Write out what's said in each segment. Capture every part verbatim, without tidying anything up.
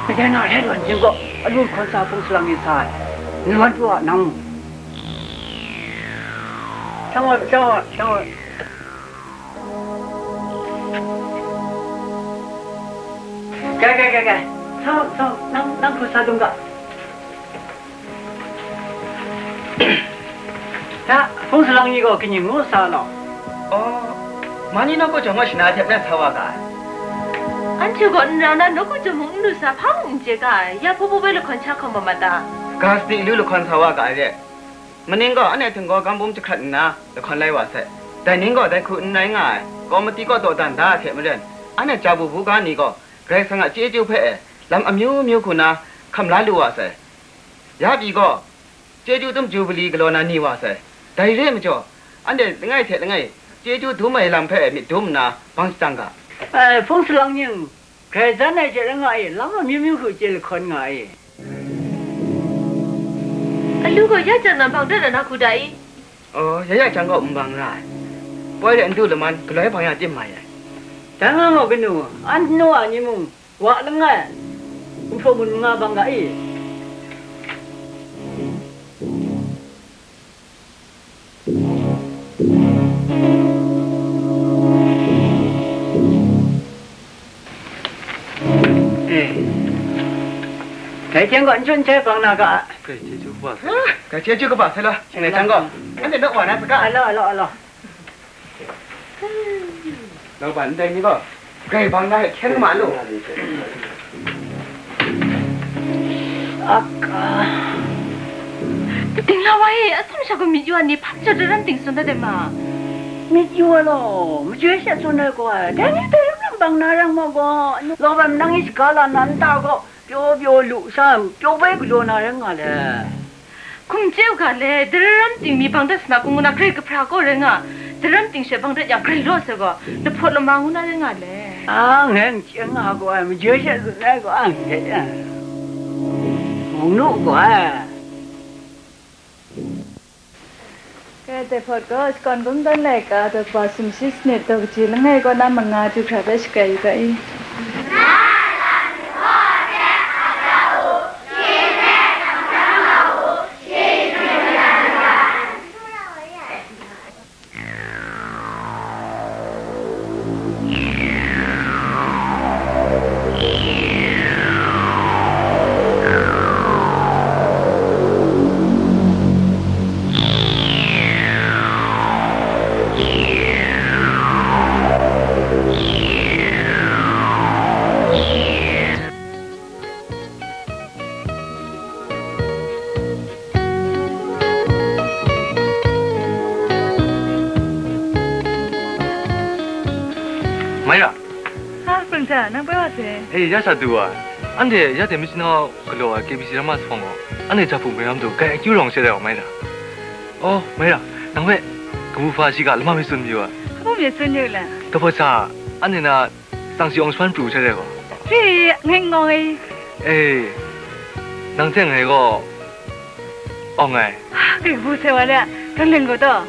Kadai na re lwan jin gaw, alu hkawn sa hpung salang ni sa ai, ni lwan pru a nang mu. Shang wa, shang wa, shang wa. Gai, gai, gai, gai. Shang, shang, nang, nang hpru sa dum ga. Ta, hpung salang ni gaw kaning ngu sa law? Oh, ma ni nawku jawng gaw shana hte maren sa wa ga ai. Anhte gaw n ra na, nawku jawng mung n lu sa, hpa mung n chye ga ai, ya hpu hpu bai lahkawn sha hkawm wa ma ta? Ga sadi lu lahkawn sa wa ga ai re. Maning gaw anhte htinggaw gam bum jahkrat nna lahkawn lai wa sai. Dai ning gaw dai hku n rai nga ai, kawmati kaw dawdan da ai hte maren, anhte ja bu buga ni gaw Karai Kasang a chyeju hpe e lam amyu myu hku na hkam la lu wa sai. Ya pyi gaw, chyeju dum Jubili galaw na ni wa sai. Dai re ai majaw, anhte langai hte langai chyeju dum ai lam hpe myit dum nna bang shadang ga. Ai, hpung salang ning, grai zan ai hte rai nga e, lam amyu myu hku chye lahkawn nga e. Alu gaw ya jang na bang dat na hku da i? Oh, ya ya jang gaw n bang ra ai. Poi re n du laman, galoi bang ya tim mai ai. Dai nga gaw kanu, an nu a ni mung, wa langai, gumhpraw mun manga bang ga i? Eh. Dai jang gaw n chyawn jai bang na ga. Grai chyeju kaba sai. Grai chyeju kaba sai law, shing lai jang gaw. Anhte naw wa na saga. Alo, alo, alo. Nang ban ndai ni gaw, grai bang na hte hkyen ma lu. Aka. Dinglau wa e, atsam sha gaw myit yu ai ni hpa majaw daram ting tsun dat ai ma? Myit yu ai law, majoi sha tsun ai gaw, dai ni dai ram bang na rai ma gaw, law ban nang i shaga la na nta gaw, pyaw pyaw lu sha, pyaw bai galaw na rai nga le. Hkum chye u ga le, daram ting mi bang dat sa na hku ngu na, grai kahpra gaw rai nga, daram ting she bang dat yang grai law sai gaw, lahpawt lama ngu na rai nga le. A, ngai n chye nga gaw ai, majoi she tsun ai gaw, a, n chye, a. Mung nu gaw ai. Kai dai hpawt gaw, shakawn kungdawn laika, daw kaba sumshi sanit, daw kaji langai kaw na manga du hkra hpe shakai yu ga i. Mai ra. Ha, Hpring hta, nang bai wa sai? E, ya sha du wa. Anhte ya hte machine hau galaw ai K B C Rama Sahpawng gaw, anhte ja hpu bai ram du, grai akyu rawng she rai wa mai ra. Oh, mai ra, nang hpe kabu hpa shiga lama mi tsun yu a. Kabu mi tsun yu le? Kahpawt sa, anhte na Tsang shi awng shawng pru hte rai gaw. Hte, ngai n ngawng ai. E, nang hte ngai gaw awng ai. Kai kabu sai wa le, Branglen gaw taw?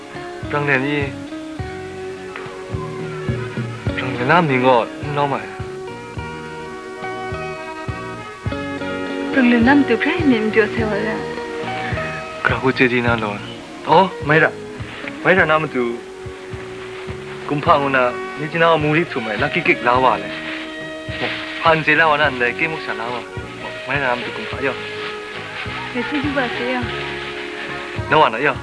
Branglen i? Branglen na mying gaw n lawm ai. Branglen na matu hkrai myit n pyaw sai wa le. Gara hku chye di na law. Oh, Maira. Maira na matu. Kumhpa ngu na, ni jina mung rik htum ai, lucky kick la wa le. Hpan je la wa na ndai, kemuk sha la wa. Mai na matu kumhpa yaw. Ngai chyeju ba se yaw. Na wa na yaw.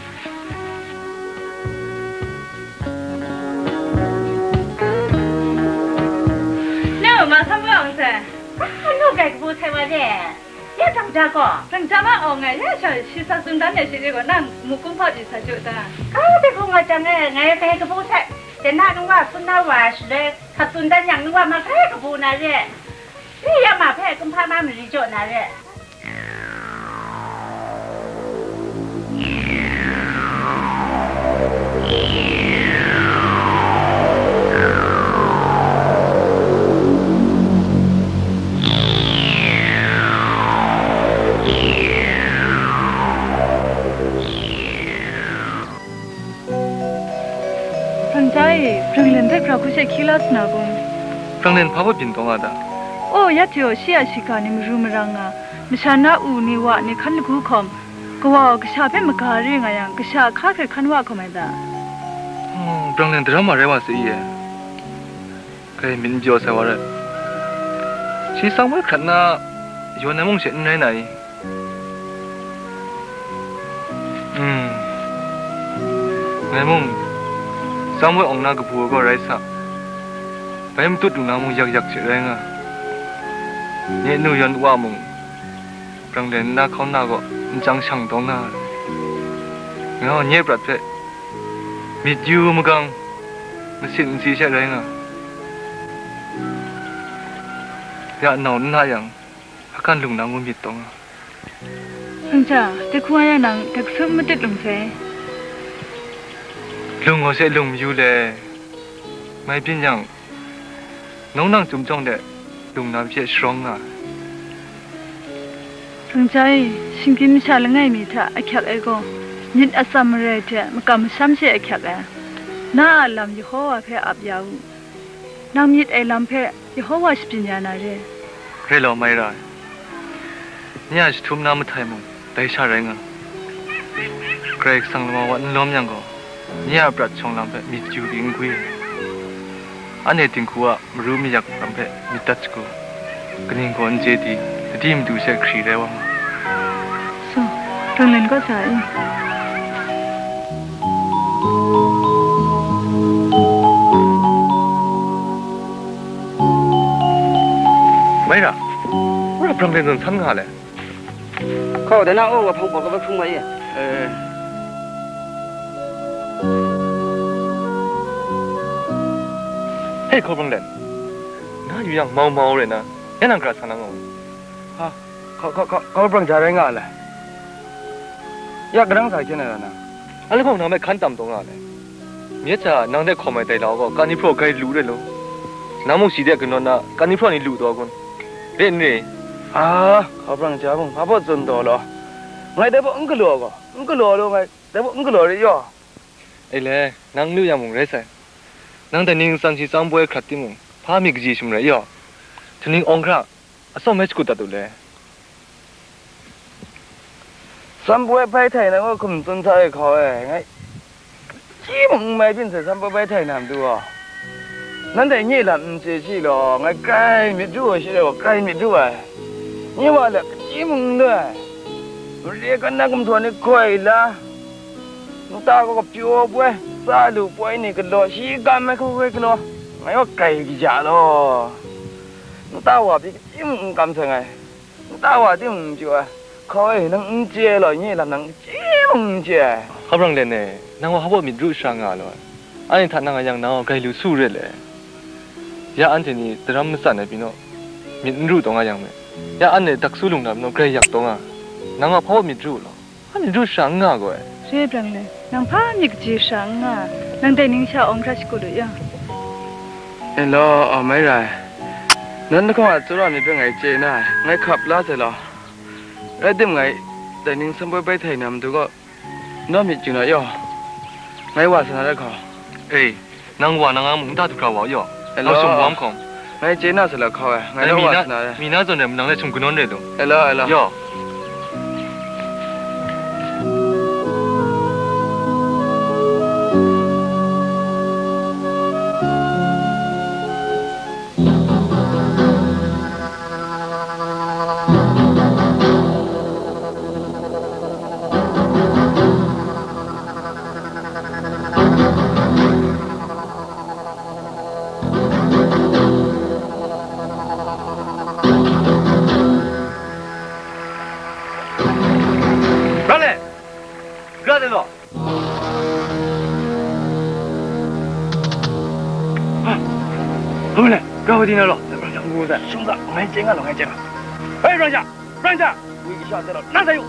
Ne wa ma sam wa ang se. Ah, nu gai kabu sai wa de. Ya dang da gaw. Dang da ma awng ai, ya sha shi sa tsun dan de shi de gaw, nang mu kumhpa pyi sa jaw ta. Ka de gaw nga jang e, ngai kai kabu sai, de na nungwa sun na wa shaloi, hkap tsun dan yang nungwa ma kai kabu na re. Ni ya ma hpe kumhpa ma mari jaw na re. Hpang ja e, Hpang Len hpe hkra hku she hkyi la sa na kun? Hpang Len hpa baw byin taw nga ta? Oh, ya jaw, shi a shiga ni maru marang nga, masha na u ni wa ni hkan lagu hkawm, kawa gaw kasha hpe maga re nga yang, kasha a hka hkrai hkan wa hkawm ai ta? Oh, Branglen daram wa rai wa sai i e. Grai myit n pyaw sai wa rai. Shi tsang woi hkrat na, yawn ai mung she n rai na i? Hmm. Ngai mung, tsang woi awng na kabu ai gaw rai sa, bai matut lu na mung yak yak hte rai nga. Nye nu yawn wa mung, Branglen nna hkauna gaw n chyang shang dawng na, ngai gaw nye prat hpe myit yu magang, masin n si she rai nga. Ya nau n na yang, hkan lung na ngu myit dawng a. Hpung hta, dai hku nga yang nang dai hku tsun matit lung sai. Lung gaw she lung mayu le, mai byin yang, nawng nang chyum jawng de lung na hpyi sharawng nga. Hpung hta e, shinggyim masha langai mi hta ahkyak ai gaw, myit atsam marai hte makam masham she ahkyak ai. Na a lam Yehova hpe ap ya u. Nang myit ai lam hpe Yehova shapyin ya na re. Re law, Maira, nye a jahtum na mahtai mung dai sha rai nga. Karai Kasang lama wa n lawm yang gaw, nye a prat shawng lam hpe myit yu pyi n gwi. Anhte dinghku a maru mayak lam hpe myit dat shagu, kaning gaw n chye di, dadi madu she hkri rai wa ma. So, Branglen kaw sa i? Maira, wora Branglen zawn san nga le? Hkaw, dai na, o, wa hpang pawk kaba hpung mai e. Eh. Hei, hkaw Branglen, na yu yang mau mau rai na, ya nang gara sa na nga u. Ha, hkaw, hkaw, hkaw, hkaw Brangja rai nga a le? Ya, kadang sa hkyen ai ra na? A lahkawng nang hpe hkan tam taw nga le? Myit hta nang hte hkawm ai dai lau gaw, Kanipraw grai lu re law. Nang mung shi de kanawn na, Kanipraw ni lu taw kun? Re n re? A, hkaw Brangja mung, hpa baw tsun taw law? Ngai dai baw n galaw gaw, n galaw law, ngai dai baw n galaw re yaw. E le, nang n lu yang mung rai sai. Nang dai ning ntsan shi tsang poi hkrat timung, hpa myit kaji sha marai yaw. Htuning awng hkra, atsawm hpe shakut dat u le. Tsang poi bai htai na gaw hkum tsun sa ai hkaw e, ngai chyi mung n mai byin sai, tsang poi bai htai na matu gaw, nanhte nye lam n chye shi law, ngai grai myit ru ai shi rai gaw, grai myit ru ai. Nye wa let kachyi mung n lu ai. Mare kan na gumhpraw ni goi la, nta gaw kapyaw poi, tsa lu poi ni galaw, shi kam ai hkoi hkoi galaw, ngai gaw grai kaja law. Nta wa pyi kachyi mung n kam sai ngai. Nta wa ting n pyaw ai. Hkaw e, nang n chye ai law, nye lam nang chye mung n chye ai. Hkaw Branglen e, nang wa hpa baw myit ru sha nga ai law? Anhte hta nang a yang nang gaw grai lu su re le. Ya anhte ni daram matsan ai pyi naw, myit n ru taw nga yang me. Ya anhte daksu lung na pyi naw grai yak taw nga. Nang wa hpa baw myit ru law? Hpa myit ru sha n nga gaw ai. Re Branglen, nang hpa myit kaji sha n nga, nang dai ning sha awng hkra shakut u ya. E law, a mai rai. Nan lahkawng a tsawra myit hpe ngai chye na ai, ngai hkap la sai law. Rai tim ngai, dai ning sanpoi bai htai na matu gaw, naw myit yu na yaw, ngai wa sa na da hkaw. E, nang wa na nga mung nta du hkra wa yaw. Hello. Nang shum wa hkawng. Ngai chye na sa la hkaw ai, ngai naw wa sa na da. Mi na zawn e manang le shum kanawn re lu. Hello, hello. Yaw. Ra le! Ra le law! Ha! Hpa mu le, ga wa di na law? Brang Jan ngu sai, shung ga, ngai chye nga law, ngai chye nga. Hei, Brang Jan! Brang Jan! Woi kasha sai law, na sai yu!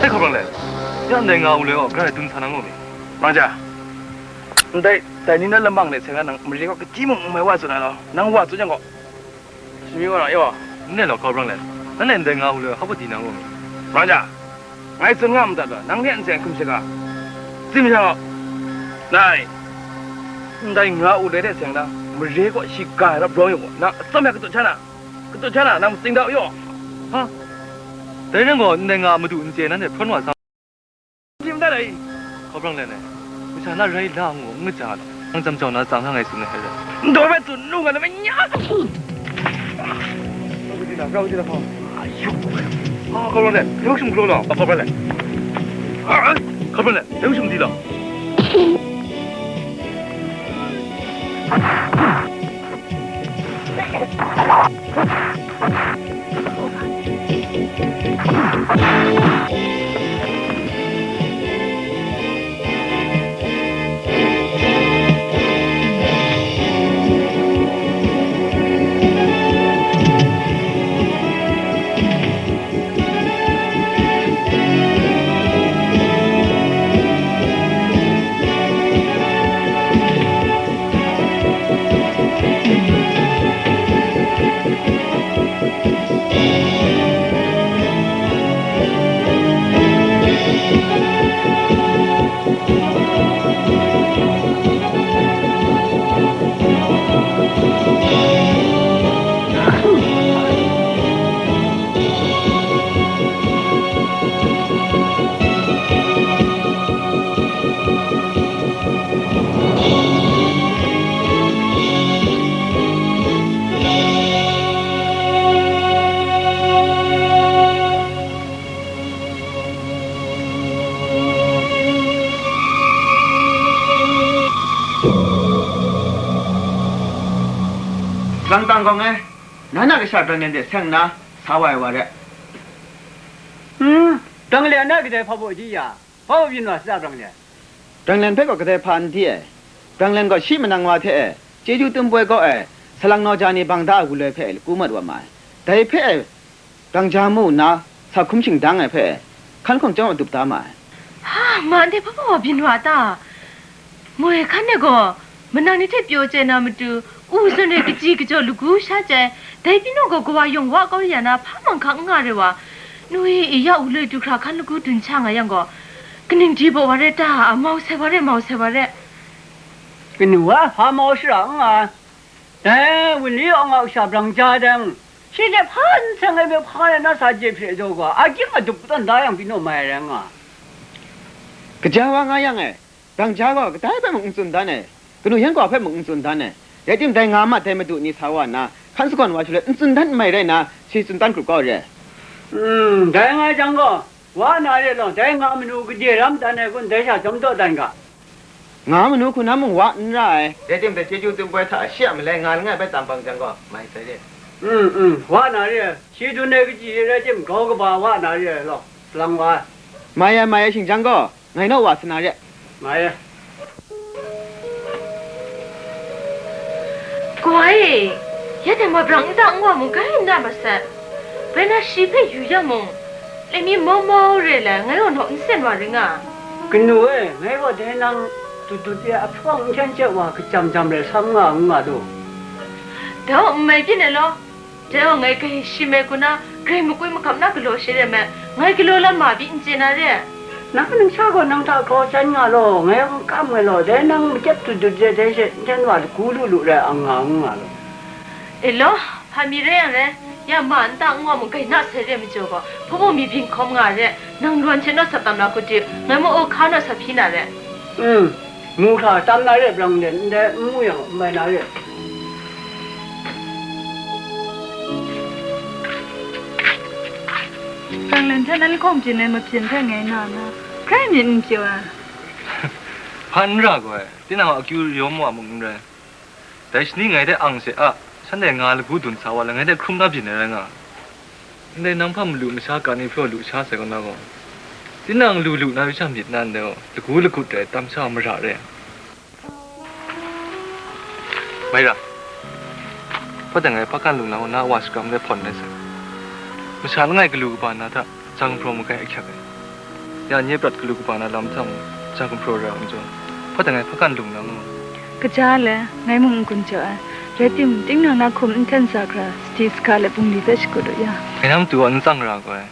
Hei, hkaw Brang Len, ya ndai nga u le gaw, grai dun sa na ngaw mi? Brang Jan, ndai, dai ni na lamang de sai ga nang mare gaw kachyi mung n mai wa tsun ai law, nang wa tsun yang gaw, Sumyi wa na yaw. N le law, hkaw Brang Len, nanhte ndai nga u le hpa baw di na ngaw mi? Brang Jan, Ngai tsun nga madat wa, nang hte nseng hkum shaga. Tsim sha gaw, nai, ndai nga u le de seng na, mare kaw shi ga ai rap rawng yu gaw, nang atsam ya katut sha na, katut sha na, nang matsing da u yaw. Ha? Dai nang gaw ndai nga a madu n chye, nanhte hprawn wa sa. Tim da dai. Hkawbrang let ai, masha na rai la ngu, n kaja law. Nang jam jau na tsang hta ngai tsun ai hpe rai. N daw hpe tsun lu nga na ma nya. Rau di la, rau di la, hpa. Ayu. Ah, hkawbrang let, dai shum galaw la, hkawbrang let. Ah, hkawbrang let, dai shum di la. Lang tang gaw ngai, nan a kasha Branglen de seng nna sa wa ai wa re. Hmm, Branglen a kadai hpa baw di ya? Hpa wa byin wa sa, Branglen? Branglen hpe gaw kadai hpa n di ai. Branglen gaw shi manang wa hte e, chyeju tum poi kau ai, salang naw ja ni bang da ai wuloi hpe lagu mat wa ma ai. Dai hpe e, Brangja mu nna, sa hkum shingdang ai hpe, hkan hkawng chyawm adup da ma ai. Ha, ma ndai hpa wa byin wa ta? Moi hkan e gaw, manang ni hte pyaw chye na matu, u zawn e kaji kajaw lagu sha chyai, dai pyi naw gaw, kawa yawng wa kau ya na, hpa mang hkang n nga re wa, nu e, e ya u loi du hkra hkan lagu dun sha nga yang gaw, kaning di baw wa re ta, mau sai wa re, mau sai wa re. Kanu wa, hpa mau shara n nga. Dai, wunli awng a kasha Brangja dang, shi hte hpa n seng ai hpe hpa rai na sa je hpre jaw ga, a gying a dup tawn da yang pyi naw mai ai rai nga. Kaja wa nga yang e, Brangja gaw kadai hpe mung n tsun dan ai, kanu yan kaw hpe mung n tsun dan ai, rai timung, dai nga mat ai madu ni sa wa nna, hkan sagawn wa shaloi n tsun dan n mai rai nna, shi tsun dan grup kau re ai. Hmm, dai nga ai jang gaw, wa na re law, dai nga manu gade ram dan ai kun dai sha jawm daw dan ga. Nga manu hku na mung wa n ra ai. Rai timung, dai chyeju tum poi hta shi a malai nga langai bai tam bang jang gaw, mai sai re. Mm, mm, wa na re. Shi dun ai kaji rai timung, grau kaba wa na re law, salang wa ai. Mai ai, mai ai shing jang gaw, ngai naw wa sa na re. Mai ai. Kawa e, ya dai ma brang nta n wa mung, grai n na masat. Bai na shi hpe yu yang mung, lami mau mau re ai, ngai gaw naw n sen wa ring a. Kanu e, ngai gaw dai nang dut dut de ahprawng n hten hte wa kachyam jam rai sa n nga, n nga lu. Dau n mai byin ai law. Dai gaw ngai kahi shi mai ku na, grai makwi magap na galaw she re ai, ngai galaw lam ma byi n chye na re. Nang ningsha gaw nang hta grau chyan nga law, ngai n kam ai law, dai nang makyep dut dut de dai she n hten wa lagu lu lu rai ang nga, n nga lu. E law, hpa mi rai yang rai, ya ma nta n wa mung grai na sai re ai majaw gaw, hpa baw mi byin hkawm nga re, nang rawn hte naw sa tam la hku di, ngai mung aw hka naw sa hpyi na re. Mm, mu hkra tam na re, brang de, ndai n mu yang, n mai na re. Brang len hte nan lahkawng byin ai mabyin hpe ngai na na, grai myit n pyaw ai. Hpan n ra gaw ai, tinang a akyu yawm wa mung n rai. Dai shani ngai hte ang she a, shanhte nga lagu dun sa wa le, ngai hte hkrum na byin ai rai nga. Ndai nang hpa malu masha ka ni hpraw lu sha sai kaw na gaw, tinang lu lu na yu sha myit na ndai gaw, lagu lagut rai tam sha mara re. Mai ra, hpa dang ngai hpa kan lu na gaw, na a wa shakram de hpawn ai sai. Masha langai galu kaba na hta, ja gumhpraw magai ahkyak ai. Ya nye prat galu kaba na lam hta mung, ja gumhpraw ra ai majaw, hpa dang ngai hpa kan lu na gaw. Kaja le, ngai mung n gun jaw ai. Rai timung, tinang na hkum n hten sa hkra, sadi sahka le bungli hpe shakut u ya. Ngai na matu gaw n tsang ra gaw ai.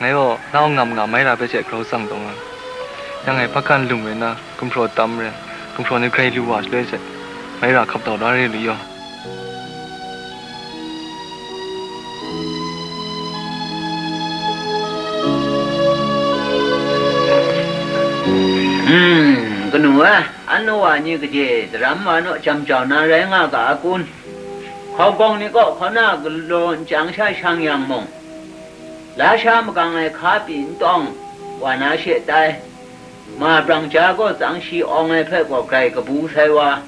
Ngai gaw Nau ngam nga mai ra hpe hte grau tsang taw nga. Yang e, hpakan lung rai nna, gumhpraw tam rai, gumhpraw ni grai lu wa shaloi hte, mai ra hkap tau da re lu yaw. Hmm, kanu e, anu wa ni gade daram wa naw jam jau na rai nga ga a kun? Hkaugawng ni kaw hkauna galaw nchyang sha shang yang mung, lasha magang ai hka pyi n tawng wa na she tai. Ma brang ja gaw tsang shi awng ai hpe gaw grai kabu sai wa,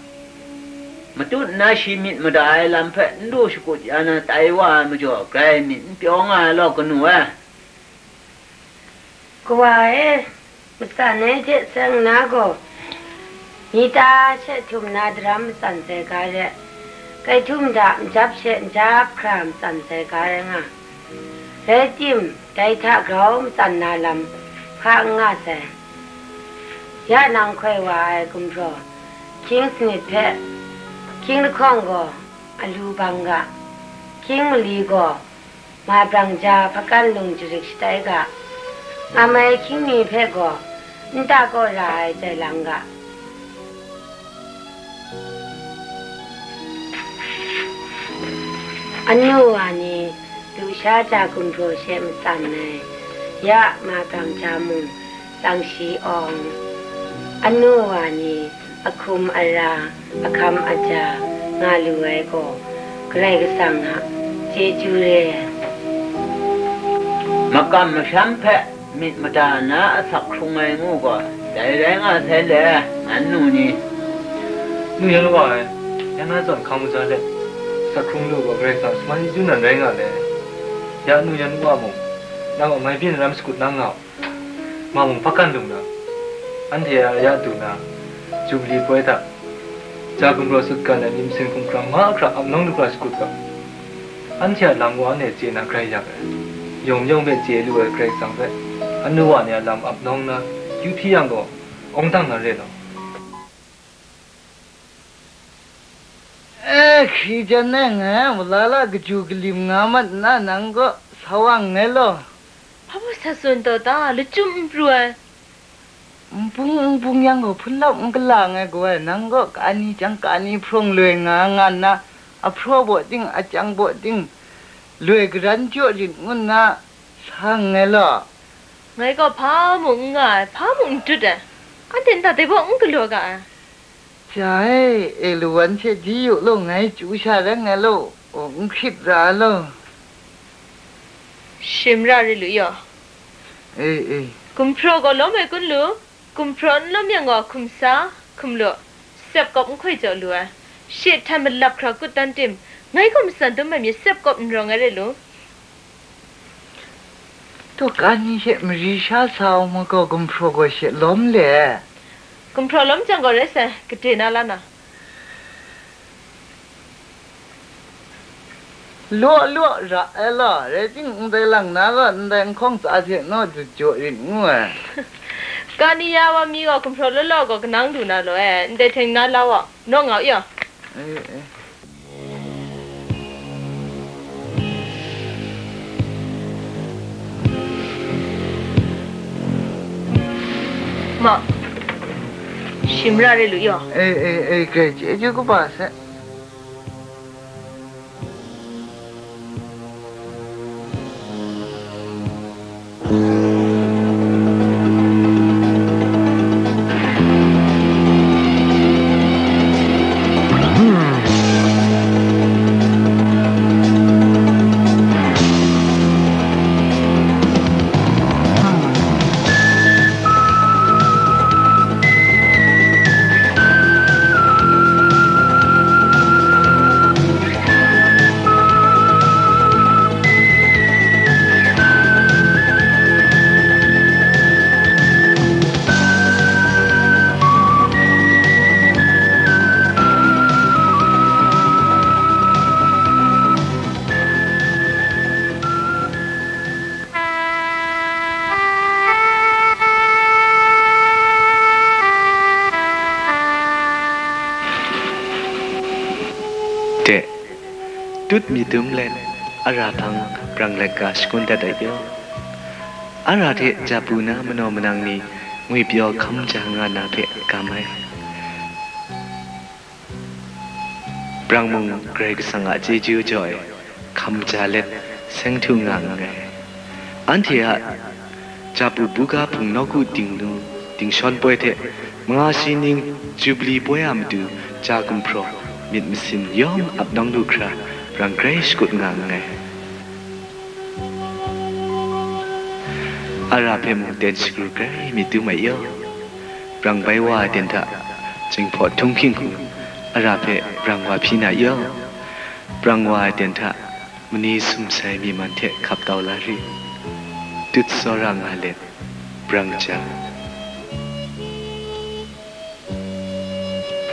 matut nna shi myit mada ai lam hpe n du shakut ya na tai wa ai majaw, grai myit n pyaw nga ai law, kanu e. Kawa e, matsan ai hte seng na gaw, ni ta she htum na daram matsan sai ga re, kai htum hta njap she njap hkra matsan sai ga rai nga. Rai tim, dai hta grau matsan na lam hpa n nga sai. Ya nang hkoi wa ai gumhpraw, hkying sanit hpe, hkying lahkawng gaw alu bang ga, hkying mali gaw ma brang ja hpakan lung jarik shatai ga, ngam ai hkying mi hpe gaw nta kaw ra ai jai lang ga. Anu wa ni lusha ja gumhpraw she matsan ai, ya ma brang ja mung tsang shi awng, anu wa ni ahkum ara, ahkam aja nga lu ai gaw, Karai Kasang a chyeju re ai. Makam masham hpe myit mada na asak hkrung ai ngu gaw, dai rai nga sai le, ngan nu ni. Nu yan wa ai, yan na zawn hkang maja let, asak hkrung lu gaw Karai Kasang a shaman chyeju nan rai nga le. Ya nu yan wa mung, nang a mai byin ram shakut nang nga u. Ma mung hpakan lung na, anhte a ya du na, Jubili poi hta, ja gumhpraw sutgan ai myit masin hkumhkrang mahkra ap nawng lu hkra shakut ga. Anhte a lam gaw anhte chye na grai yak ai. Yawng yawng hpe chye lu ai Karai Kasang hpe, anu wa ni a lam ap nawng na, yu hpyi yang gaw, awng dang na re law. E, hkri jan e, ngai a wala la kaju kalim nga mat nna, nang kaw sa wa nngai law. Hpa baw sa tsun taw ta, lachyum n pru ai. Npung npung yang gaw hpunlap n kala nngai gaw ai, nang kaw kani chyang kani hprawng loi nga nga nna, ahpraw baw ting, akyang baw ting, loi garan jaw rit ngu nna, sa nngai law. Ngai gaw hpa mung n nga ai, hpa mung n dut ai, anhte nta dai baw n galaw ga ai. Ja e, e lu wan hte di yu law, ngai chyu sha rai ngai law, n hkrit ra law. Shim ra rit lu yaw. E, e. Gumhpraw gaw lawm ai kun lu, gumhpraw n lawm yang gaw hkum sa, hkum lu, sep kawp n hkoi jaw lu ai. Shi htan malap hkra kut dan tim, ngai gaw matsan dum ai myit sep kawp n rawng ai rai lu. Dawka ni hte mari sha sa u ma gaw, gumhpraw gaw she lawm le. Gumhpraw lawm jang gaw rai sai, gade na la na. Law law ra ai law, rai timung, ndai lang na gaw ndai nhkawng tsa hte naw dut jaw rit ngu ai. Kani ya wa mi gaw gumhpraw law law gaw kanang du na law e, ndai hte na la wa, naw nga u yaw. E, e. Ma, shim ra re lu yaw. E, e, e, grai chyeju kaba sai. De, tut mi dum let, a ra hpang brang let ga shangun dat ai yaw. Ara hte japu na manaw manang ni ngwipyaw hkam ja nga na hpe kam ai. Brang mung Karai Kasang a chyeju jaw e hkam ja let seng htu nga nngai. Anhte a japu buga hpung nawku dingnu dingshawn poi hte manga shi ning Jubli poi a matu ja gumhpraw myit masin yawng ap nawng lu hkra brang grai shakut nga nngai. Ara hpe mung ten shakru grai myit dum ai yaw, brang bai wa ai ten hta, jinghpaw htunghking hku, ara hpe brang wa hpyi na yaw, brang wa ai ten hta, mani sumsai myi man hte hkap tau la ri, tut tsawra nga let, brang ja.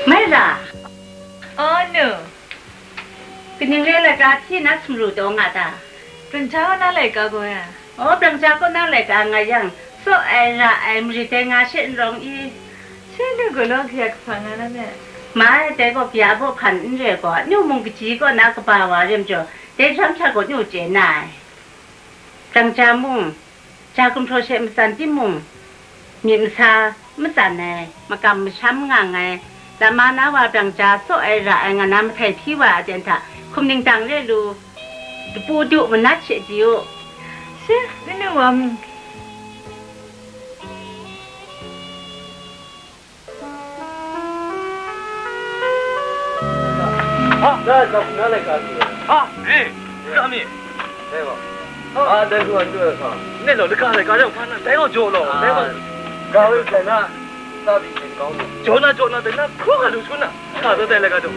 Mai ra. Oh, nu. Kaning re laika hpyi na sumru taw nga ta? Brangja kaw na laika gaw ya? Oh, Brangja kaw na laika nga yang, tsaw ai, ra ai, marit ai nga she n rawng i? She nu gaw law kaya kahpa nga na me? Mai, dai gaw kaya baw hpan n re gaw, nu mung kaji kaw na kaba wa re majaw, dai jahram hta gaw nu chye na ai. Brangja mung, ja gumhpraw she matsan timung, myit masa matsan ai, makam masham nga nngai, lama na wa brangja tsaw ai ra ai nga na mahtai hpyi wa ai aten hta, hkum ningtang re lu, dapu du manat she di u. She, ni nu wa mi? Ha? Na, na, na laika si. Ha? Eh, ka mi. Dai gaw. Ha, dai gaw, dai gaw. Ne lo, laka laika dai gaw, na, dai gaw jaw lo, dai gaw. Ga wai sai na, sa bi sai kau ni. Jaw na, jaw na, dai na, hkraw ga lu sun na. Sa zaw dai laika jaw.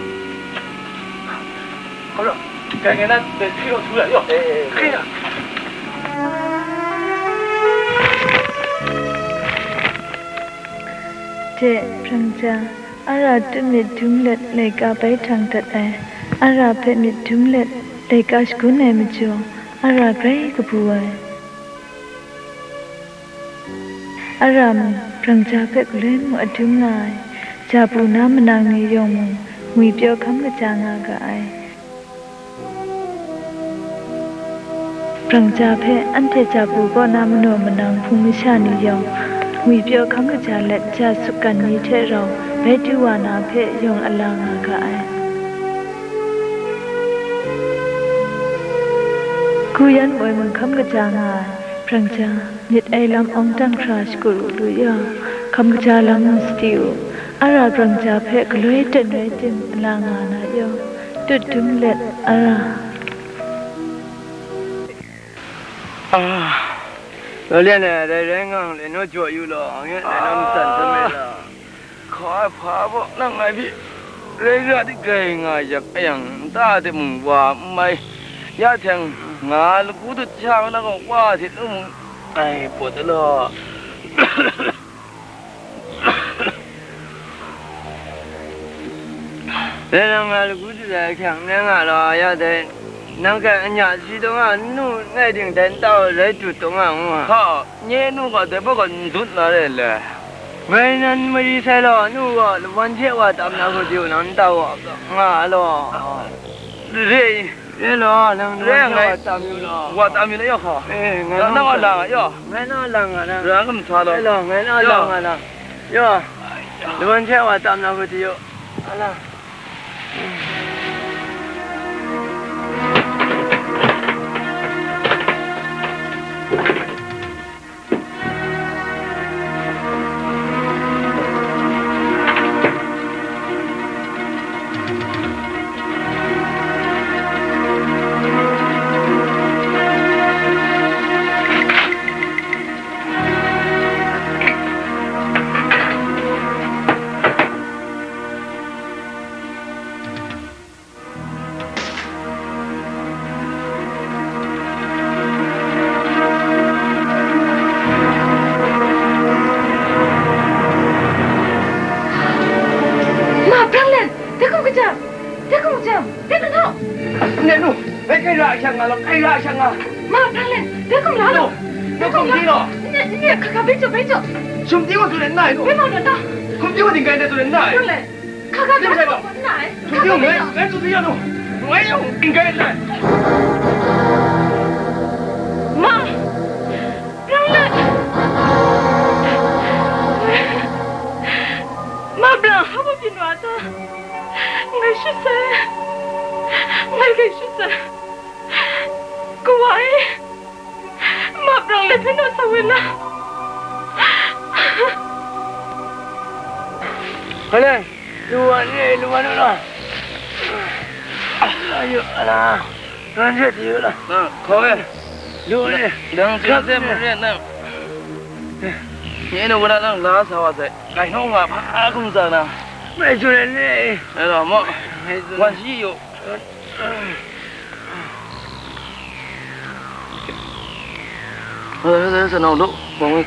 Hkraw. Kai ngai na, dai hkraw su la, yo. Eh, eh, eh. Hkraw. Hte, hprang ja, ara tut myit dum let laika bai htang dat ai, ara hpe myit dum let laika shagun ai majaw, ara grai kabu ai. Ara mung, hprang ja hpe galoi mung adum nga ai, japu na manang ni yawng mung, ngwipyaw hkam kaja nga ga ai. Brangja hpe anhte japu kaw na manaw manang hpung masha ni yawng, ngwipyaw hkam kaja let ja sutgan ni hte rau bai du wa na hpe yawng ala nga ga ai. Hku yan moi mung hkam kaja nga ai, brangja, myit ai lam awng dang hkra shakut u lu ya, hkam kaja lam mung sadi u, ara brangja hpe galoi ten rai tim ala nga na yaw, tut dum let ara. Ah, lo lian e, rai rai nga, lai naw jaw yu law, nge lai naw matsan hpyi me law. Hkaw ai hpa baw nang ngai hpe rai ra di grai nga yang, a yang, nta de mung wa n mai, ya hte nga lagu dut sha na gaw wa hte nu mung ai pawt de law. Rai nang nga lagu dut ai hkyang rai nga law, ya dai, nang hkrai anya si taw nga, nu ngai ding dai nta rai dut taw nga ngu nga. Hka, nye nu gaw dai hpe gaw n dut na re le. Ngai nan mari sai law, nu gaw lawan hte wa tam na hku diu nang nta wa nga law. Re. E law, nang re, ngai wa tam yu law. Wa tam yu law, yaw hkaw. E, ngai nang, nang wa lang a, yaw. Ngai nang lang a, nang. Ra kam sa law. E law, ngai nang yaw lang a, nang. Yaw. Lawan hte wa tam na hku di yu. Ala. Ma, Branglen, de hkum kajam, de hkum kajam, de hkum kajam. Ne nu, bai kai ra a shang nga law, kai ra a shang nga. Ma, Branglen, de hkum la law. Nu, de hkum di law. Ne, ne, hka hka, bai jaw, bai jaw. Shum di wa su le n ai nu. Bai mau daw ta. Hkum di wa ding kai ne su le n ai. Branglen. Hka hka, bai jaw, bai jaw. Ngai, ngai, ngai, ngai, ngai, ngai, ngai. Ma! Branglen! Ngai shi sai, ngai gai shi sai, kawa e, ma brang let hpe naw sa wai la. Hale, lu wa ni, lu wa nu la. Ayu, ala, ran je di la. Na, hkaw e. Lu wa ni. Dang jin se mu re na. Nye nu wa na nang la sa wa sai. Kai nong nga hpa hkum za na. Mai ju le ni. Ai la mo. Mai ju. Wan shi yu. Sa nau lo, bang e.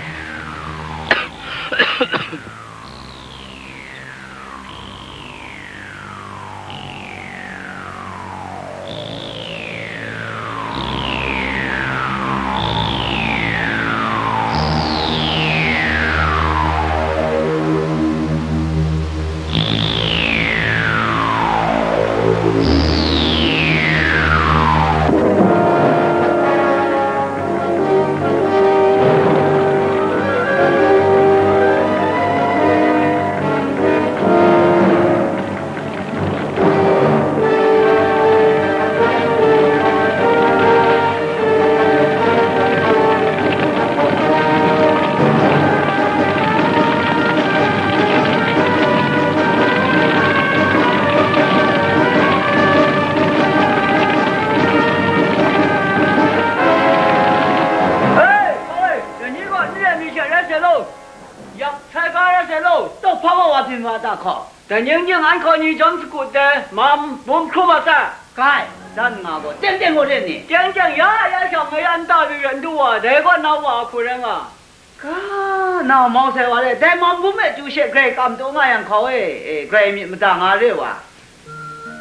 Hei, hei, dai ni gaw n re ai mi she rai sai law, yak sai ga rai sai law, tawhpa wa wa byin wa ta hkaw? Dai ning jing an hkaw ni jawm shakut dai, mam bum hkrum wa ta. Kai, dan nga gaw teng teng gaw re ni? Teng teng ya, ya shang ngai ya nta lu ran du wa, dai gaw nau wa a hku rai nga. Ka, nau mau sai wa le, dai mam bum e chyu she grai kam taw nga yang hkaw e, e, grai myit mada nga re wa.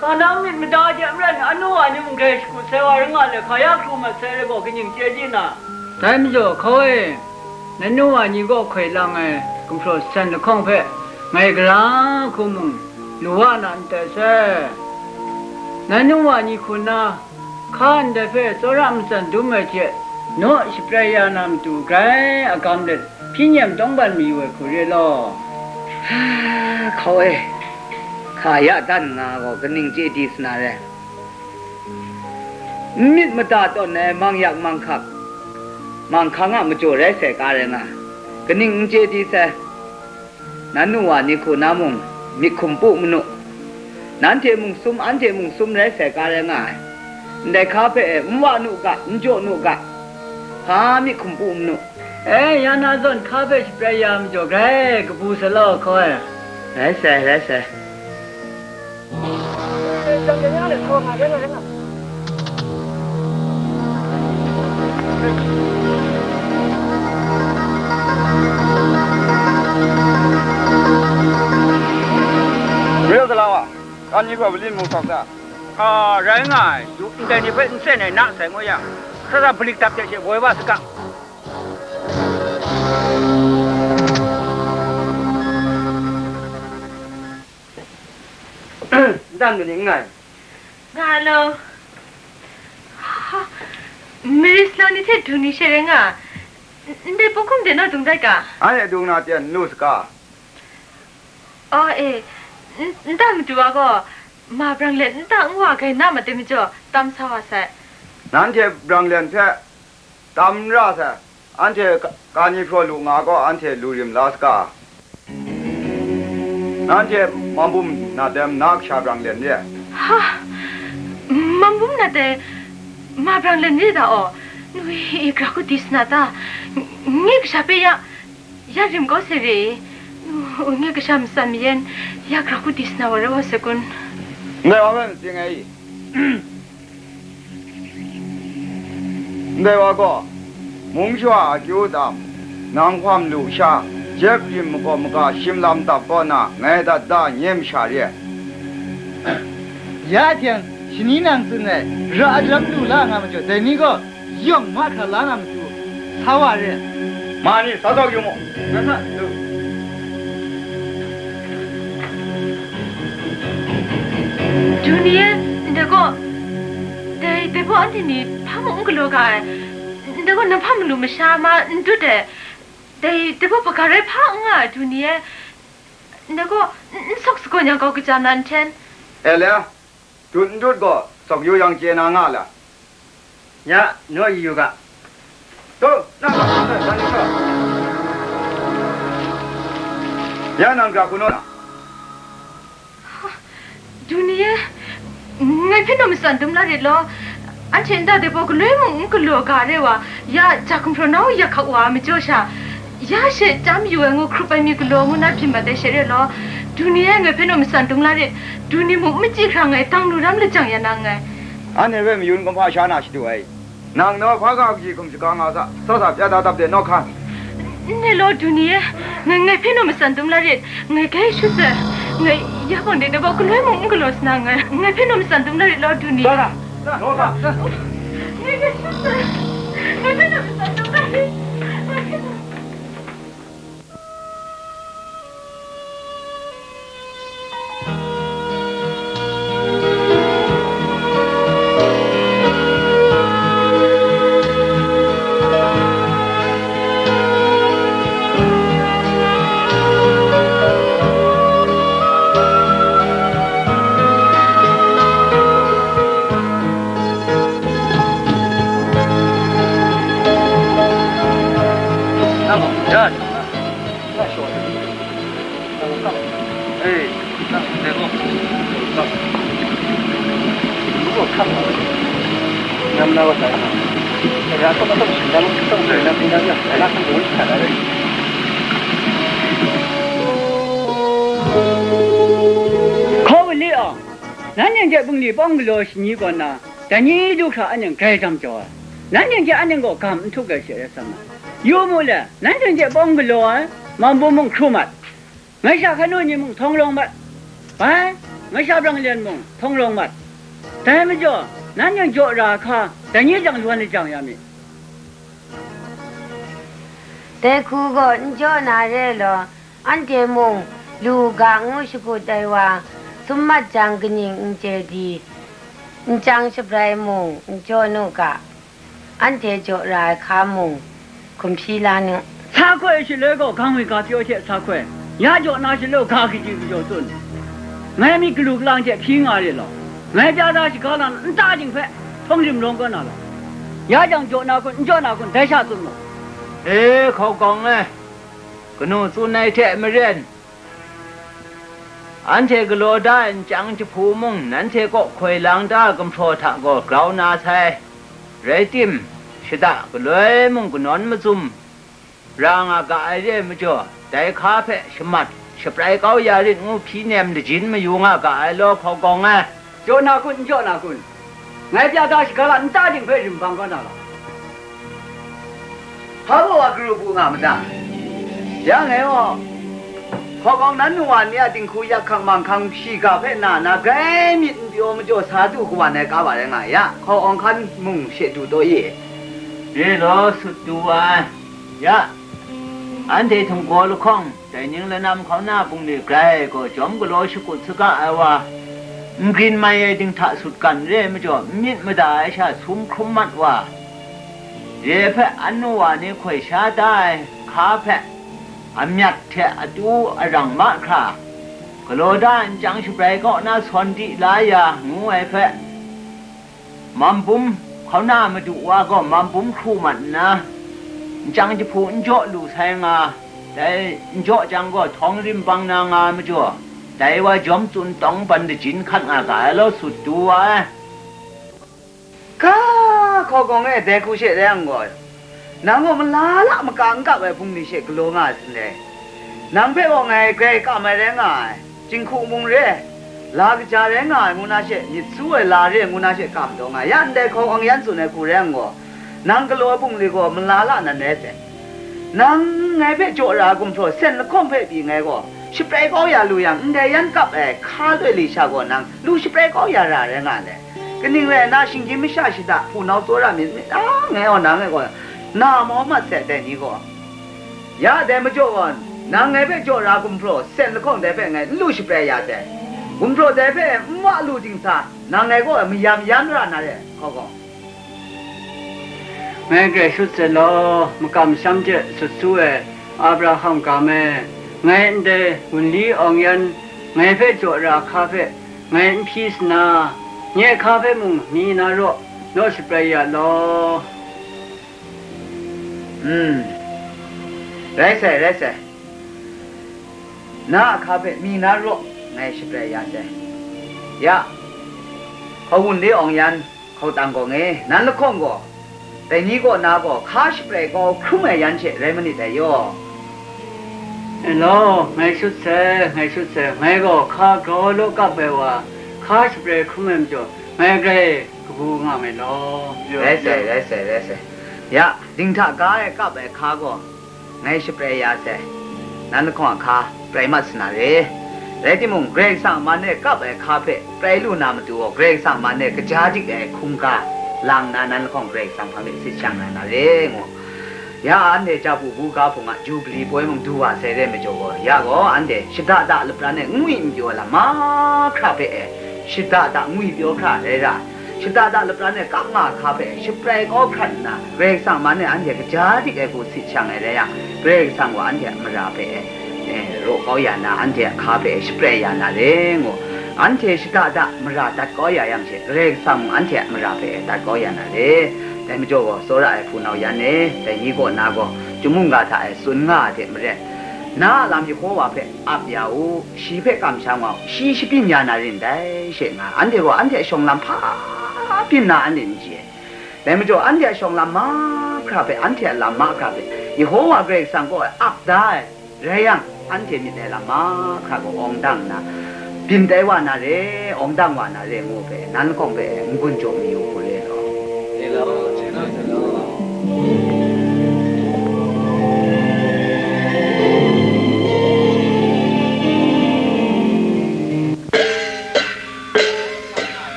Ka nang myit mada de maren, anu wa ni mung grai shakut sai wa rai nga le, hka ya hkru mat sai re gaw, kaning chye di na? Dai majaw, hkaw e, nanu wa ni gaw hkoi lang ai gumhpraw san lahkawng hpe ngai gara hku mung lu wa na n tai sai. Nanu wa ni hku na hka ndai hpe tsawra matsan dum ai hte naw shaprai ya na matu grai agam let hpyi nyem tawngban mayu ai hku re law. Hkaw e, hka ya dan nga gaw kaning chye di sa na re? N myit mada tawn ai mangyak manghkap, manghkang a majaw rai sai ka rai nga, kaning n chye di sai? Nanu wa ni hku na mung myit hkum pu manu, nanhte mung sum, anhte mung sum rai sai ka rai nga ai. Ndai hka hpe e n wa nu ga, n jaw nu ga, hpa myit hkum pu manu. E, ya na zawn hka hpe shaprai ya majaw grai kabu sa law, hkaw e. Rai sai, rai sai. Real Salang wa, kan ni hpe wali mung hkawk ta? A, rai nga ai, du ndai ni hpe n sen ai na sai ngu yang, sa sa balik dap hte she woi wa saga. N dan lu ni n ngai? Nga lo. Ha, Maris lo ni hte du ni she rai nga. N-, ndai pawhkum de naw dung dat ga? Anhte dung na ten n lu saga. Aw e, n-, n ta matu a gaw, ma brang let n ta n wa gai na ma te majaw, tam sa wa sai. Nanhte brang let hpe tam n ra sai, anhte ka-, kani hpraw lu nga gaw, anhte lu rim la saga. Nanhte mambum na tem na kasha brang let n re ai. Ha! Mambum na tem ma brang let n re da aw? Nu i, i gra hku di sa na ta? N-, nye kasha hpe ya, ya rim kau sai re i? Nu, nye kasha matsan mayan, ya gra hku di sa na wa rai wa sai kun? Ndai wa hpe matsing ai i? Ndai wa gaw, mung shawa a akyu tam, nang hkawm lu sha, jep rim makawp maga shim lam dap kaw na, ngai dat da nye masha re ai. Ya hte shani nang tsun ai, ra ai lam lu la nga majaw, dai ni gaw yawng mahkra la na matu, sa wa re. Ma ni, sa tau yu mu. Nga sa, lu. Junior, ndai gaw, dai, dai gaw anhte ni hpa mung n galaw ga ai. Ndai gaw nang hpa malu masha ma n dut ai. Dai, dai gaw hpaga rai hpa n nga ai, Junior. Ndai gaw, n, n sawk sagawn yang kau kaja na nhten. Elia, dut n dut gaw, sawk yu yang chye na nga la. Ya, naw yu yu ga. Tu, na ga, na ga, na ga. Ya nang ga hku naw na. Duni e, ngai hpe naw matsan dum la rit law, anhte nta de baw galoi mung n galaw ga re wa, ya ja gumhpraw na u ya hkak wa a majaw sha, ya she chyam yu ai ngu hkrup ai mi galaw ngu na byin mat ai she re law, duni e ngai hpe naw matsan dum la rit, duni mung n machyi hkra ngai dang lu ram lajang ya na nngai. Anhte hpe mayun kumhpa sha na shadu ai. Nang naw hpa ga kaji hkum shaga nga sa, sa sa pya da dap de naw hkan. N-, n-, ne law, Duni e, ngai, ngai hpe naw matsan dum la rit, ngai grai shut sai, ngai ya bang de, de bau galoi mung n galaw sa na nngai, ngai hpe naw matsan dum la rit law, Duni. Sa sa, naw hkan. Ngai grai shut sai, ngai hpe naw matsan dum la rit, ngai hpe naw Hkaw wa li ang, nanhte hte bungli pawng galaw shani kaw na, dai ni du hkra anhte grai jam jaw ai. Nanhte hte anhte gaw gam n htuk ai she rai sa ma. Yu mu le, nanhte hte pawng galaw ai, man bum mung hkru mat. Ngai sha hkanu ni mung htawng rawng mat. Bai, ngai sha brang lyan mung htawng rawng mat. Dai majaw, nanhte jaw ra ai hka, dai ni jang lwan lajang ya mi. Dai hku gaw n jaw na re law, anhte mung lu u ga ngu shakut ai wa, sum mat jang kaning n chye di, n chyang shabrai mung n jaw nu ga, anhte jaw ra ai hka mung, hkum hpyi la nu. Sa hkoi shaloi gaw, gang mi ga pyaw hte sa hkoi, ya jaw na shaloi ga kaji kajawng tsun. Ngai myit galu galang hte hpyi nga re law, ngai pya da shaga lam nta ding hpe htawng rim rawng kau na law, ya jang jaw na kun, n jaw na kun, dai sha tsun mu. E, hkaw gawng e, kanu tsun ai hte maren, anhte galaw da ai nchyang jahpu mung, nanhte kaw hkoi lang da ai gumhpraw hta gaw grau na sai. Rai tim, shada galoi mung kanawn mazum ra nga ga ai re ai majaw, dai hka hpe shamat, shabrai kau ya rit ngu hpyi nem lajin mayu nga ga ai law, hkaw gawng e. Jaw na kun, n jaw na kun? Ngai pya da shaga lam nta ding hpe rim bang kau na law, hpa baw wa garu bu nga ma ta? Ya ngai gaw, hkaw gawng nan nu wa ni a dinghku yak hkang mang hkang shiga hpe na na grai myit n pyaw majaw sa du kawan ai ka wa rai nga ya, hkaw awng hkan mung she du taw ye. Re law, sut du wa ai. Ya, anhte htung gaw lahkawng, dai ning lanam hkauna bungli grai gaw jawm galaw shakut saga ai wa, n grin mai ai ding hta sutgan re ai majaw, n myit mada ai sha sum hkrum mat wa, re ai hpe annu wa ni hkoi sha da ai hka hpe, amyat hte atu arang mahkra, galaw da ai nchyang shabrai kaw na sawn di la ya, ngu ai hpe, man bum hkauna madu wa gaw man bum hkru mat nna, nchyang jahpu n jaw lu sai nga, dai n jaw jang gaw htawng rim bang na nga ai majaw, dai wa jawm tsun tawng ban lajin hkat nga ga ai law, sut du wa ai. Ga, hkaw gawng e, dai hku she rai yang gaw, nang gaw malala maka n kap ai bungli she galaw nga ai sin dai. Nang hpe gaw ngai grai kam ai rai nga ai, jinghku mung re ai, la kaja rai nga ai ngu na she, myit su ai la re ai ngu na she kam taw nga ai, ya ndai hkaw awng yan tsun ai hku rai yang gaw, nang galaw ai bungli gaw malala nan rai sai. Nang ngai hpe jaw ra ai gumhpraw sen lahkawng hpe pyi ngai gaw, shaprai kau ya lu yang, ndai yan kap ai hka loi li sha gaw nang lu shaprai kau ya ra rai nga ndai. Kaning rai nna, shinggyim masha shada hpunau tsawra myit myit a ngai gaw nang e gaw na mau mat sai dai ni gaw. Ya dai majaw gaw, nang ngai hpe jaw ra gumhpraw sen lahkawng dai hpe ngai n lu shaprai ya sai. Gumhpraw dai hpe n wa lu dingsa, nang ngai gaw mayam yan ra na re, hkaw gaw. Ngai grai shut sai law, makam masham hte sut su ai Abraham ga me, Ngai ndai wunli awng yan, ngai hpe jaw ra hka hpe ngai n hpyi sana, nye hka hpe mung mi na raw, naw shaprai ya law. Hmm. Rai sai, rai sai. Na a hka hpe mi na raw, ngai shaprai ya sai. Ya, hkawun de awng yan, hkautang gawng e, nan lahkawng gaw, dai ni kaw na gaw hka shaprai kau hkrum ai yan she rai manit dai yaw. E law, ngai shut sai, ngai shut sai, ngai gaw hka grau law kap ai wa, hka shaprai hkrum ai majaw, ngai grai kabu nga mai law. Rai sai, rai sai, rai sai. Ya, dinghta ga e kap ai hka gaw, ngai shaprai ya sai. Nan lahkawng a hka prai mat sa na re. Rai timung, Karai Kasang a man e kap ai hka hpe prai lu na matu gaw, Karai Kasang a man e kaja dik ai hkungga lang na, nan lahkawng Karai Kasang hpang de sit shang na na re, ngu. Ya anhte Japu buga hpung a Jubli poi mung du wa sai re majaw gaw, ya gaw anhte shada da lapran e ngwi n pyaw lam mahkra hpe e, shada da ngwi pyaw hkra rai ra, shada da lapran e kap nga hka hpe shaprai kau hkrat nna, Karai Kasang man e anhte kaja dik ai hku sit shang ai rai yang, Karai Kasang gaw anhte a mara hpe e, e, raw kau ya na, anhte a hka hpe e shaprai ya na re ngu. Anhte shada da mara dat kau ya yang she, Karai Kasang mung anhte a mara hpe e dat kau ya na re. Dai majaw gaw, tsawra ai hpunau yan e, dai ni kaw na gaw, chyum mungga hta e tsun nga ai hte maren, na a lam Yehova hpe ap ya u, shi hpe kamsham nga u, shi shabyin ya na rin dai, she nga, anhte gaw anhte a shawng lam hpa byin na anhte n chye. Dai majaw, anhte a shawng lam mahkra hpe, anhte a lam mahkra hpe, Yehova Karai Kasang kaw e ap da ai rai yang, anhte myit ai lam mahkra gaw awng dang nna, byin tai wa na re, awng dang wa na re, ngu hpe, nan lahkawng hpe n-gun jaw mayu hku re law.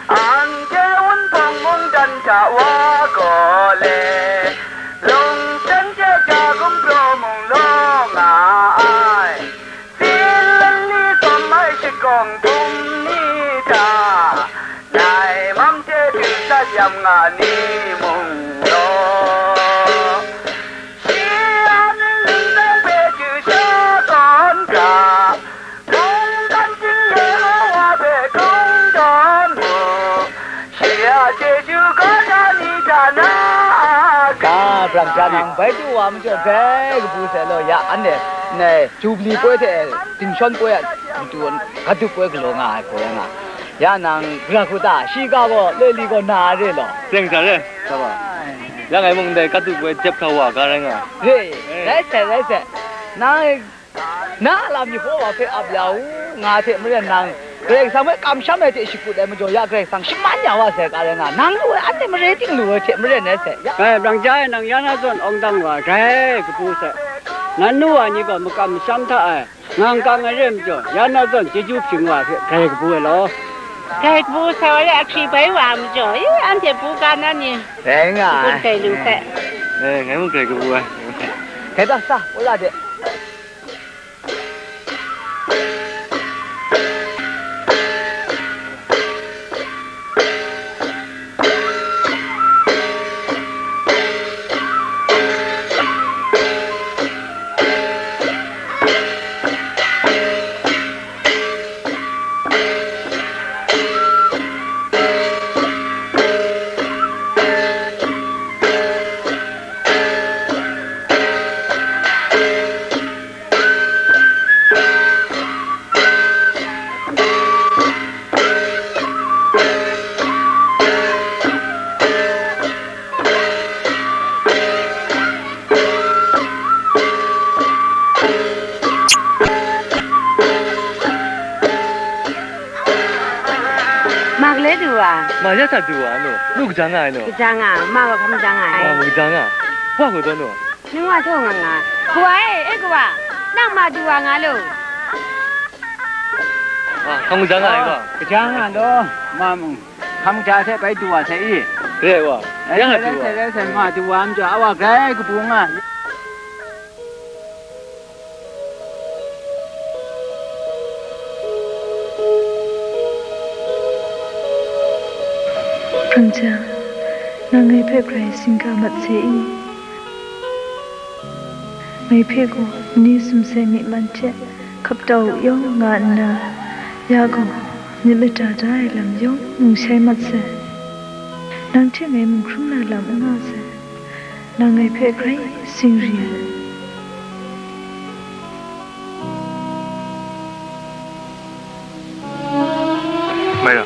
Anhte wunpawng mungdan hta wa gaw le, lungsen hte ja gumhpraw mung law nga ai. Sin lanli tsawm ai shakawng hpung ni hta, nai mam hte du sat yam nga ni mung law, shi a myit hpe chyu sha tawn ga, mungkan ting Yehowa hpe kungdawn mu, shi a chyeju gaw da ni hta na a ga. Brang ja nang bai du wa majaw grai kabu sai law, ya, anhte, nai, Jubli poi hte Dinshawn poi a matu Katup poi galaw nga ai hku rai nga. Ya nang, gara hku ta, shi ga gaw, loi li gaw na ai re law. Teng sa re, sa wa. Ya ngai mung ndai Katup poi jep hkra wa ga rai nga. Re, rai sai, rai sai. Nang, na a lam Yehova hpe ap ya u, nga hte maren nang, Karai Kasang hpe kamsham ai hte shakut ai majaw ya Karai Kasang shaman ya wa sai ga rai nga. Nang lu ai, anhte mare ting lu ai hte maren rai sai. Ya. Ngai, brang ja e, nang ya na zawn awng dang wa, grai kabu sai. Nan nu wa ni gaw makam masham hta ai. Ngang kang ai re majaw, ya na zawn chyeju hpring wa hte grai kabu ai law. Grai kabu sai wa ya, ahkri bai wa ai majaw, i, anhte bu ga na ni? Rai nga ai. Kun grai lu sai. Eh, ngai mung grai kabu ai. Grai ta sa, wala de. Ma gale du wa? Ma ya ta du wa, anu? Nu kaja nga ai, nu? Kaja nga, ma gaw hpa maja nga ai? Ma gaw kaja nga. Wa gaw daw, nu? Nang wa taw nga nga. Kawa e, e kawa, nang ma du wa nga lo. Ah, hkam kaja nga ai gaw? Kaja nga law, ma mung, hkam kaja hte bai du wa sai i? Re ai wa. Rai yang sai, a du rai wa. Sai, rai sai, ma du wa majaw, a wa grai kabu nga. Hkam ja, nang ngai hpe grai singga mat se i? Ngai hpe gaw mani sumsai myi man hte hkap tau yawng nga nna, ya gaw myit mada da ai lam yawng ngu shai mat sai. Nang hte ngai mung hkrum na lam n nga sai. Nang ngai hpe grai singri ai. Maira,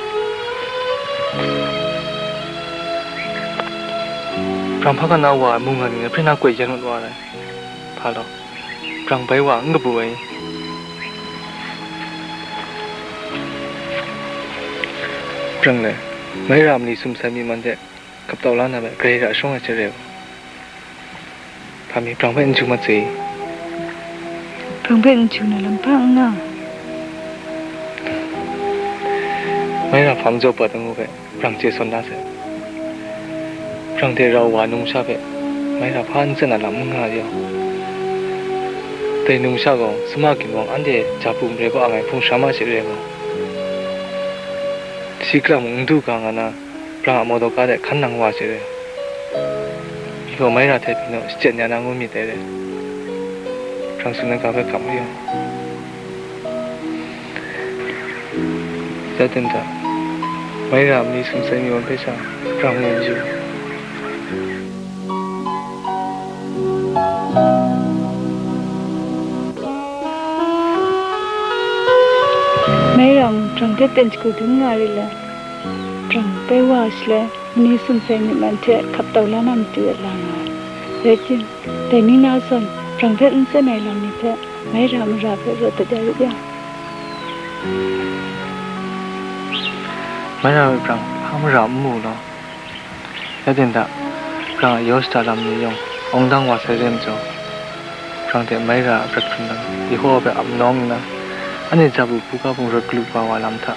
brang hpa na wa ai mungga ni ngai hpe na koi yan mat wa ai. Hpa law, brang bai wa n kabu ai. Brang le, Maira mali sumsai myi man hte hkap tau la na bai, grai ra shawng ai hte re u. Hpa mi, brang hpe n chyu mat sai. Brang hpe n chyu na lam hpa n nga. Maira hpa majaw pat ai ngu hpe, brang chye sawn da sai. Brang hte rau wa numsha hpe, Maira hpa n tsen na lam n nga yang, dai numsha gaw sama ginwang anhte jabu mare kaw ang ai hpung shara ma she re ai gaw, shi kalang mung n du ga nga na, brang a motor ka de hkan nang wa she re. Gaw Maira hte byin naw shachyen ya na ngu myit dai re. Brang tsun ai ga hpe hkap mayu. Ya ten hta, Maira mali sumsai myi man hpe sha, brang mu mayu. Maira mung brang hte ten shagu dun nga re le, brang bai wa shaloi, mani sumsai myi man hte hkap tau la na matu e la nga ai. Rai tim, dai ni na zawn, brang hpe n tsen ai lam ni hpe, Maira mara hpe rawt dat ya rit yang. Maira hpe brang hpa mara n mu law. Ya ten hta, brang a yaw shada lam ni yawng awng dang wa sai re majaw, brang hte Maira a prat hkrun lam, Yehowa hpe ap nawng nna, anhte jabu buga hpung rawt galu kaba wa lam hta,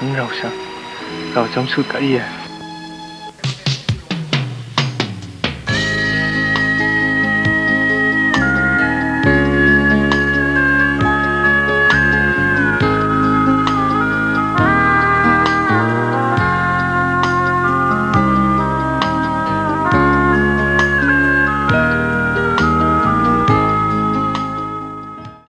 n rau sha, rau jawm sut ga i ai.